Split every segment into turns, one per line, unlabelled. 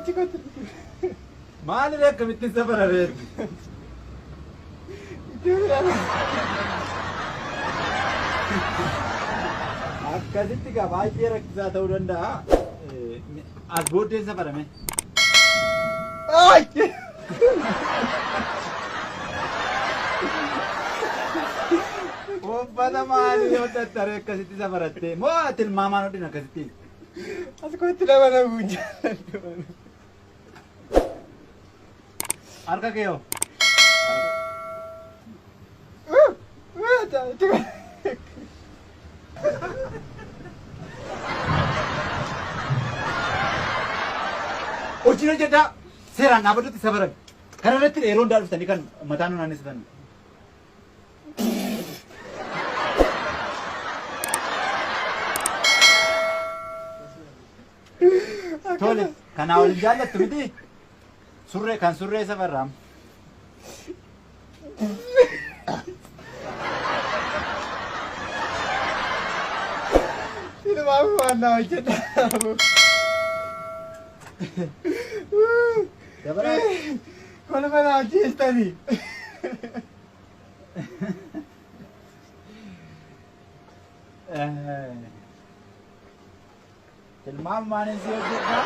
Achi kottu.
Maaliree akkamittiin safarareetti?
Iddoo biraa.
Akkasitti gaa baay'ee rakkisaa ta'uu danda'a. As booddeen safarame.
Ay!
Uffata maalii yoo tattaree akkasitti safarattee moo tilmaamaan hodhin akkasitti?
As kottu nama na jaalladhu.
Harka kee hoo? Hojiin hojjedhaa seeraan dhaabatutti safaran. Kana irratti yeroo hundaa dhuftanii kan mataa nu naannessitan. Tole, kanaa waliin jaallattu miti? Surree kan surree safarraa.
Tilmaama waan na hojjedha.
Dabaraa.
Kolfa na hojjeestanii.
Tilmaama maaliin si hojjedhaa?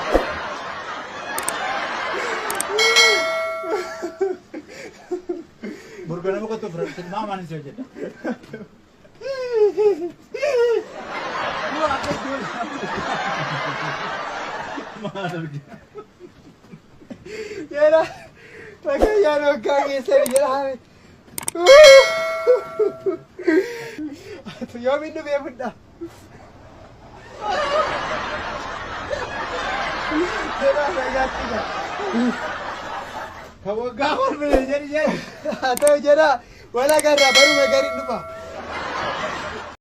Burgana kottu fira tilmaama maaliin si hojjedha? Maal argina?
Jedha. Fagayyaan hoggaa keessan jedha. Yoomiin dhufee fudha. Jedha nagaatti jira.
Kan waggaa kolfine jedhi jedhi.
Haa ta'u jedha. Wal agarra baruma gariin dhufa.